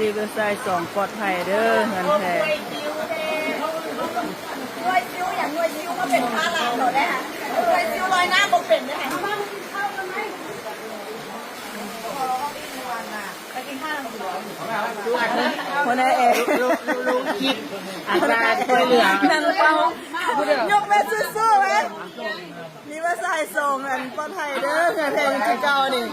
ຣີເວີຊາຍສອງ ປອດໄພເດີ ເຮືອນແພ. ໜ່ວຍຊິວຫຍັງ ໜ່ວຍຊິວມາເປັນພາລາເຂົາໄດ້ຫະ ໜ່ວຍຊິວລອຍນ້ຳບໍ່ເປັນໄດ້ຫະ. ຫົວໜ້າແອ ລົງຄລິບ ອາຈານຊ່ວຍເຫຼືອ ນັ່ງເຝົ້າ ຍົກແມ່ສູ້ໆເວີຍ. ນີ້ວ່າຊາຍສອງອັນປອດໄພເດີ ເຮືອນແພຍັງຄືເກົ່ານີ້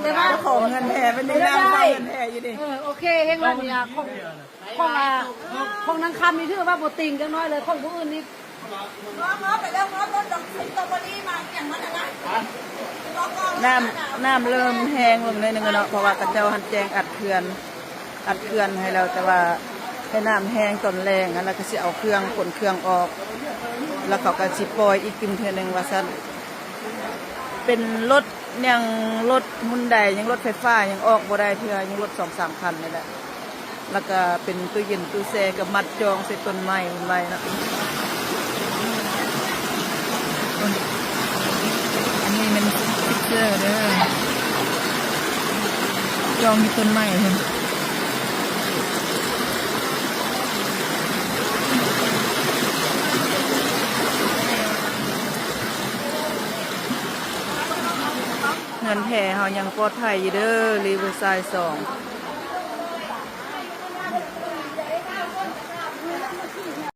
ແຕ່ວ່າເຈົ້າຂອງເຮືອນແພເພິ່ນຍັງນັ່ງເຝົ້າເຮືອນແພຢູ່ນີ້. ເອີ ໂອເຄ ເຮັດວ່ານີ້ລະ ຂອງ ຂອງ ອ່າ ຂອງນາງຄຳນີ້ຖືວ່າບໍ່ຕິງຈັກໜ້ອຍເລີຍ ຂອງຜູ້ອື່ນນີ້. ເງາະ ເງາະໄປແລ້ວ ເງາະຕົ້ນດອກສະຕໍເບີຣີມາຫຍັງມັນຫັ້ນນະ. ນ້ຳ ນ້ຳເລີ່ມແຮງລົງໜ້ອຍໜຶ່ງແລ້ວເນາະ ເພາະວ່າເຂົາເຈົ້າຫັ້ນແຈ້ງອັດເຂື່ອນ ອັດເຂື່ອນໃຫ້ແລ້ວ ແຕ່ວ່າໃຫ້ນ້ຳແຮງຕອນແລງຫັ້ນ ແລ້ວກໍຊິເອົາເຄື່ອງ ຂົນເຄື່ອງອອກ ແລ້ວເຂົາກໍຊິປ່ອຍອີກຕື່ມເທື່ອໜຶ່ງວ່າຊັ້ນ. ເປັນລົດຫຍັງ ລົດຮຸນໄດ ຍັງລົດໄຟຟ້າຍັງອອກບໍ່ໄດ້ເທື່ອ ຍັງລົດສອງສາມຄັນນີ້ແຫຼະ. ແລ້ວກະເປັນຕູ້ເຢັນຕູ້ແຊ່ ກະມັດຈອງໃສ່ຕົ້ນໄມ້ພຸ້ນໄວ້ເນາະ. ອັນນີ້ແມ່ນຟິກເຈີເດີ ຈອງຢູ່ຕົ້ນໄມ້ພຸ້ນ. ເຮືອນແພເຮົາຍັງປອດໄພຢູ່ເດີ ຣີເວີຊາຍສອງ.